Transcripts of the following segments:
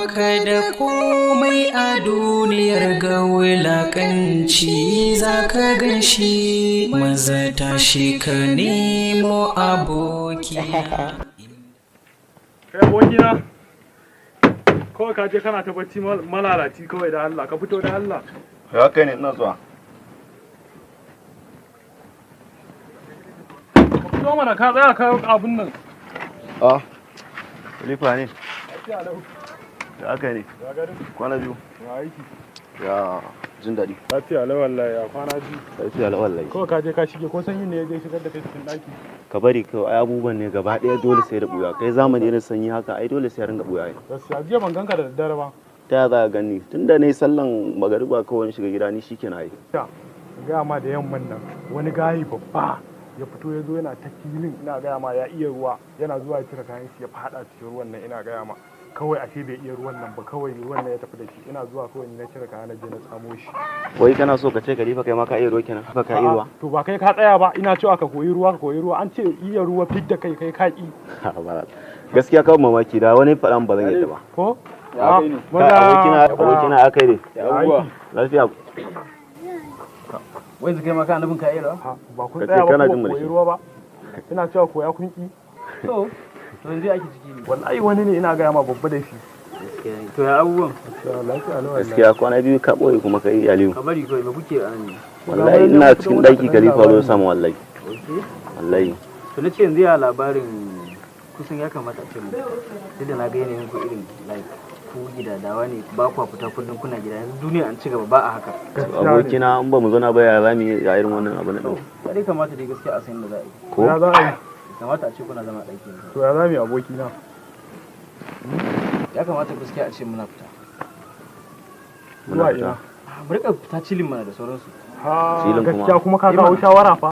Baka da komai a duniyar ga wulakanci za ka gan shi, maza tashi ka nemo aboki. Kai abokina, kawai ka je kana ta bacci malalaci kawai. Da Allah ka fito, da Allah. Ya kai ne, ina zuwa. Ka fito mana, ka tsaya ka abun nan. Ah, Khalifa ne. Lafiya lau. Ya kai ne. Ya garin? Kwana biyu. Ya aiki? Ya jin daɗi? Lafiya lau wallahi, ya kwana biyu? Lafiya lau wallahi. Kawai ka je ka shige, ko sanyi ne ya je shigar da kai cikin ɗaki? Ka bari kawai, ai abubuwan ne gaba ɗaya dole sai da ɓuya. Kai zamani irin sanyi haka ai dole sai ringa ɓuya ai. Gaskiya jiya ban ganka da daddare ba. Ta ya za ka gani? Tunda na yi sallan magariba kawai na shiga gida ni shikenan ai. Ya gaya ma, da yamman nan wani gayi babba ya fito, ya zo yana ta filin. Ina gaya ma, ya iya ruwa. Yana zuwa ya cire kayan shi ya fada cikin ruwan nan. Ina gaya ma, kawai ashe bai iya ruwan nan ba, kawai ruwan nan ya tafi da shi. Ina zuwa kawai ni na cire kayan, na je na tsamo shi. Wai kana so ka ce Khalifa kai ma ka iya ruwa kenan? Ka iya ruwa? To ba kai ka tsaya ba, ina cewa ka koyi ruwa, ka koyi ruwa. An ce iya ruwa fidda kai, kai ka ki. Gaskiya kawai mamaki da wani faɗan ba zan yadda ba. Ko? Ya kai ne? Kai abokina, abokina, aka yi ne. Abubuwa. Lafiya. Wai yanzu kai ma kana nufin ka iya rawa? Ba kun Ka ce tsaya ba kana ko jin koyi mulki. ruwa ba? Ina cewa koya kun ki. To yanzu ake ciki ne. Wallahi wani ne, ina gaya ma, babba da shi. Gaskiya ne. To ya abubuwan? Lafiya lau wallahi. Gaskiya kwana biyu ka ɓoye kuma kai Aliyu. Ka bari kawai, me kuke a nan ne? Wallahi ina cikin ɗaki Khalifa zo samu wallahi. Okay. Wallahi. To na ce yanzu ya labarin kusan ya kamata a ce mu. Duk da na ga yanayin ku irin like ku gidadawa ne, ba kwa fita, kullum kuna gida. Yanzu duniya an ci gaba, ba a haka. Abokina, in ba mu zauna ba ya za mu yi a irin wannan abu na ɗin? Ya dai kamata dai gaskiya a san da za a yi. Ko? Ya za a yi? Kamata a ce kuna zama a ɗaki yanzu. To ya za mu yi, abokina? Ya kamata gaskiya a ce muna fita. Muna Zuwa fita. ina? Ah, mu rika fita chilling mana da sauransu. Ha, Filin kuma. gaskiya kuma ka kawo shawara fa.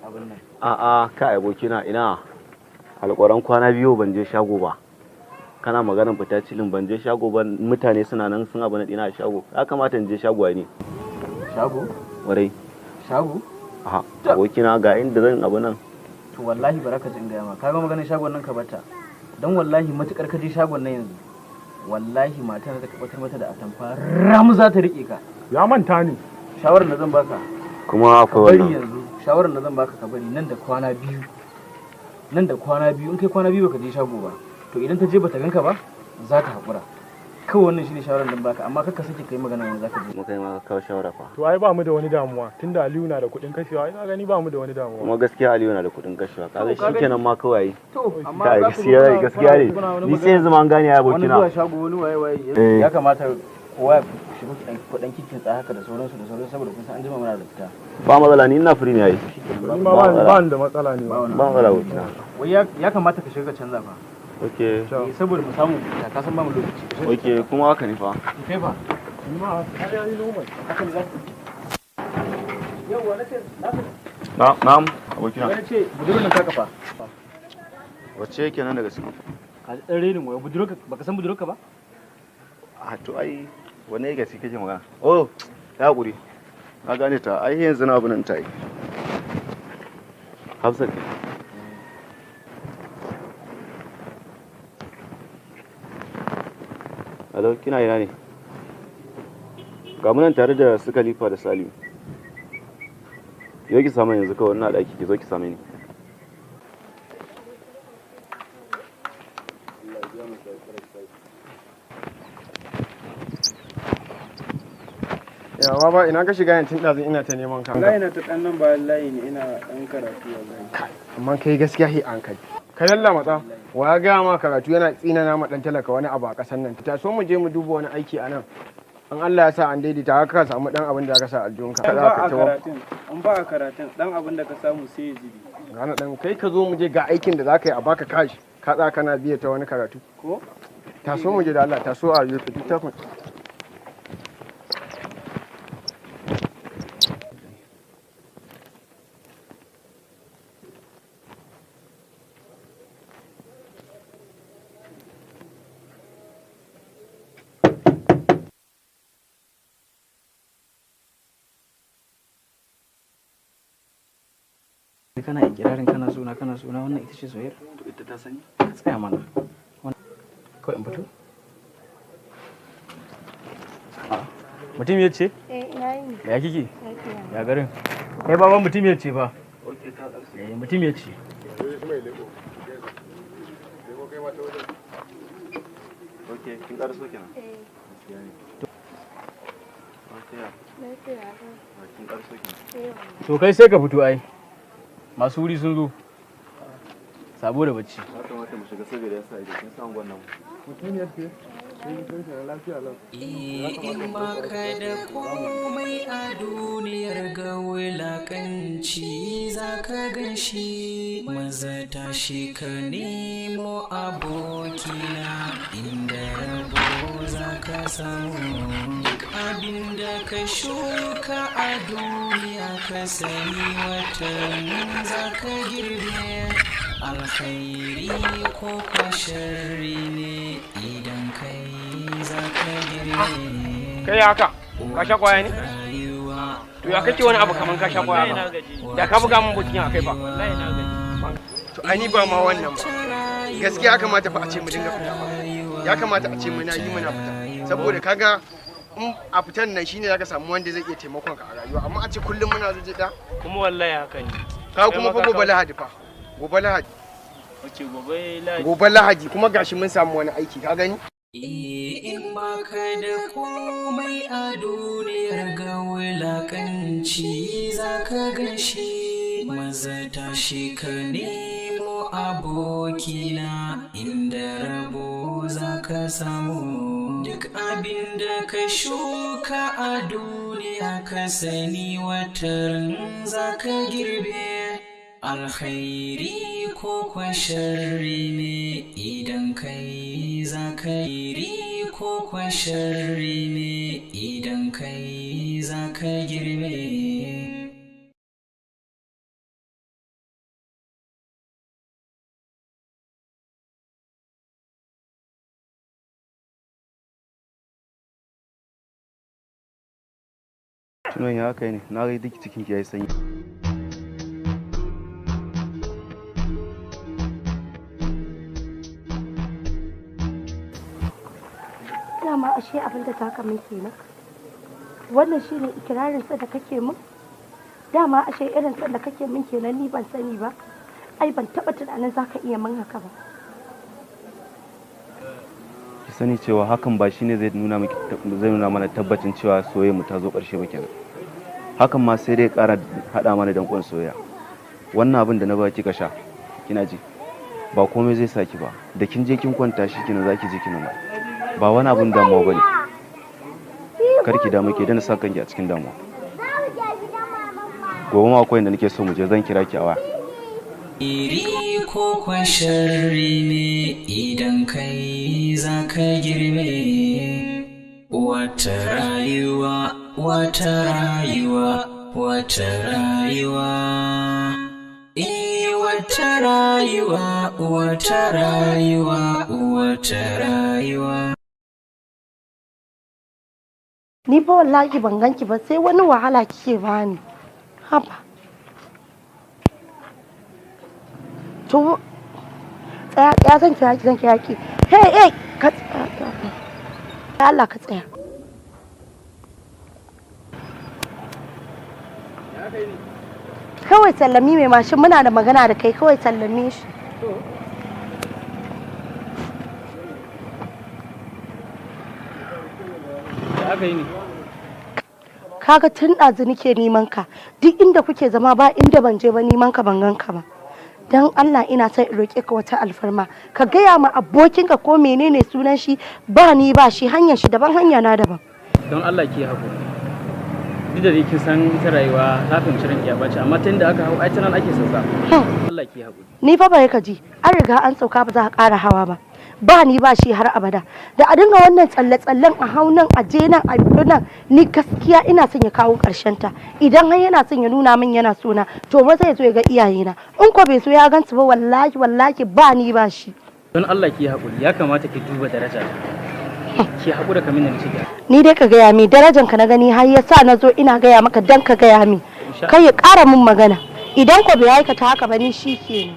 Abin nan. A'a kai abokina, ina alƙwaran kwana biyu ban je shago ba. Kana maganar fita chilling, ban je shago ba, mutane suna nan sun abu na ɗina a shago. Ya kamata in je shago ai ne. Shago? Warai. Shago? Aha, abokina, ga inda zan abu nan. To wallahi baraka ji in gaya ma, ka ga maganin shagon nan ka bata, don wallahi matukar ka je shagon nan yanzu, wallahi matar da ka batar mata da atamfa ram za ta rike ka. Ya manta ne. Shawarar da zan baka, Kuma ka akwai bari wannan. yanzu. Shawarar da zan baka, ka bari nan da kwana biyu, nan da kwana biyu. In kai kwana biyu baka je shago ba, to idan ta je bata ganka ba za ta haƙura. Kawai wannan shine shawarar da zan baka, amma kar ka sake kai magana wani zaka je. Kuma kai ma ka kawo shawara fa. To ai ba mu da wani damuwa tunda Aliyu na da kuɗin kashewa, ina gani ba mu da wani damuwa. Kuma gaskiya Aliyu na da kuɗin kashewa. Kaga To, ka gani. shikenan ma kawai. To amma Kai za ku zo gaskiya ne, gaskiya kuna ne. wani Ni sai yanzu ma an gane ya wani abokina. zuwa shago, wani waye waye. Eh. Ya kamata kowa ya shiga kuɗin kikin tsaya haka da sauransu da sauransu, saboda kun san an jima muna da fita. Ba matsala, ni ina free ne ai. Ni ma ba ni da matsala ne. Ba wani. Ba matsala, abokina. Wai ya kamata ka shiga ka canza fa. Okay. Eh, saboda mu samu fita, ka san ba mu lokaci. Ka shiga. Okay, kuma haka ne fa. Kai fa? Ni ma ai ai normal. Haka ne za ku yauwa, na ce Na'am, na'am abokina. na ce budurwar nan taka fa. Wacce yake nan daga cikin? Ka ji ɗan renin wayo, budurwarka, baka san budurwarka ba? A to ai wanne yake ciki kake magana? Oh, ya hakuri. Na gane ta, ai yanzu na abu nan ta yi. Hafsat. Hello, kina ina ne? Ga mu nan tare da su Khalifa da Salim. Ki zo ki samu yanzu kawai, ina ɗaki, ki zo ki same ni. Yawa ba ina ka shiga yanzu? Ɗazun ina ta neman ka. Wallahi na ta ɗan nan bayan layi ne, ina ɗan karatu wallahi. Amma kai gaskiya hi an kai. Ka lalla matsa. Wa ya gaya ma karatu yana tsinana ma ɗan talaka wani abu a ƙasar nan? Ta so mu je mu duba wani aiki a nan. An Allah ya sa an daidaita haka, ka samu ɗan abin da ka sa aljihunka. An Za ba ka a ta karatun, an ba a karatun ɗan abin da ka samu sai ya jibi. Gana ɗan kai, ka zo mu je, ga aikin da za ka yi a baka cash. Ka tsaya kana biya ta wani karatu. Ko? Ta so mu je da Allah, ta so a yi littafin. Kana ikirarin kana suna, kana suna, wannan ita ce soyayyar? To ita ta sani? Ka tsaya mana. Kawai in fito. Mutum ya ce? Eh, ina yini. Ya kike? Lafiya. Ya garin? Kai baba mutum ya ce fa. Eh, mutum ya ce. Okay, kin ƙaraso kenan. Eh, Lafiya. lafiya. Kin ƙaraso kenan. Eh, wallahi. To kai sai ka fito ai. Masu wuri sun zo. Sabo da bacci. Ya kamata mu shiga saboda yasa idan kin san gwannan. Mutumiyar ce? Lafiya lau. In baka da komai a duniyar ga wulakanci za ka gan shi, maza tashi ka nemo abokina, inda rabo za ka samu. Duk abin da ka shuka a duniya ka sani watan za ka girbe, alkhairi ko kwa sharri ne idan kai za ka girbe. Kai haka, ka sha kwaya ne? Rayuwa. To ya kake wani abu kaman ka sha kwaya ba? Da ka buga min botin a kai ba. To ai ni ba ma wannan ba. Gaskiya ya kamata fa a ce mu dinga fita ba. Ya kamata a ce muna yi muna fita. Saboda kaga in a fitan nan shine zaka samu wanda zai iya taimakon ka a rayuwa, amma a ce kullum muna zuje da Kuma wallahi haka ne. ka kuma fa gobe Lahadi fa. Gobe Lahadi. Wace gobe Lahadi? Gobe Lahadi kuma gashi mun samu wani aiki, ka gani? In baka da komai a duniyar ga wulakanci za ka gan shi, maza tashi ka nemo abokina, inda rabo za ka samu. Duk abin da ka shuka a duniya ka sani wataran za ka girbe, alkhairi ko kwa sharri ne idan kai za ka iri ko kwa sharri ne idan kai za ka girbe. Tunan ya kai ne, na ga duk cikin ki yayi sanyi. Dama ashe abin da taka min kenan. Wannan shine ikirarin sa da kake min? Dama ashe irin sa da kake min kenan, ni ban sani ba. Ai ban taba tunanin zaka iya min haka ba. Ki sani cewa hakan ba shine zai nuna miki, zai nuna mana tabbacin cewa soyayya mu ta zo ƙarshe ba kenan. Hakan ma sai dai ƙara haɗa mana danƙon soyayya. Wannan abin da na baki ka sha, kina ji, ba komai zai saki ba. Da kin je kin kwanta shi kenan zaki je kina ma. Ba wani abin damuwa bane. Kar ki damu, ki dana sa kanki a cikin damuwa. Gobe ma akwai inda nake so mu je, zan kira ki a waya. Iri ko kwa sharri ne idan kai za ka girbe. Wata rayuwa, wata rayuwa, wata rayuwa. Eh, wata rayuwa, wata rayuwa, wata rayuwa. Ni fa wallahi ban ganki ba, sai wani wahala kike bani. Haba. To tsaya tsaya, zan kira ki, zan kira ki. Hey hey, ka tsaya. Ya Allah, ka tsaya. Kawai sallami mai mashin, muna da magana da kai, kawai sallame shi. Ya aka yi ne? Kaga tun ɗazu nake neman ka, duk inda kuke zama, ba inda ban je ba neman ka ban gan ka ba. Dan Allah ina son in roƙe ka wata alfarma, ka gaya ma abokinka ko menene sunan shi, ba ni ba shi, hanyar shi daban, hanya na daban. Don Allah ki haƙuri. Duk da dai kin san ita rayuwa na fahimci ranki ya ɓaci, amma tun da aka hau ai ta nan ake sauka. Allah ki haƙuri. Ni fa bai ka ji, an riga an sauka, ba za ka ƙara hawa ba. Ba ni ba shi har abada. Da a dinga wannan tsalle-tsallen, a hau nan, a je nan, a bi nan, ni gaskiya ina son ya kawo ƙarshen ta. Idan har yana son ya nuna min yana so na, to maza ya zo ya ga iyayena. In ko bai so ya gansu ba, wallahi wallahi ba ni ba shi. Don Allah ki haƙuri, ya kamata ki duba daraja ta. Ki haƙura kamar da nake ki. Ni dai ka gaya min darajan ka na gani har ya sa na zo ina gaya maka dan ka gaya min. Kai ya ƙara min magana. Idan ko bai aikata haka ba, ni shi kenan.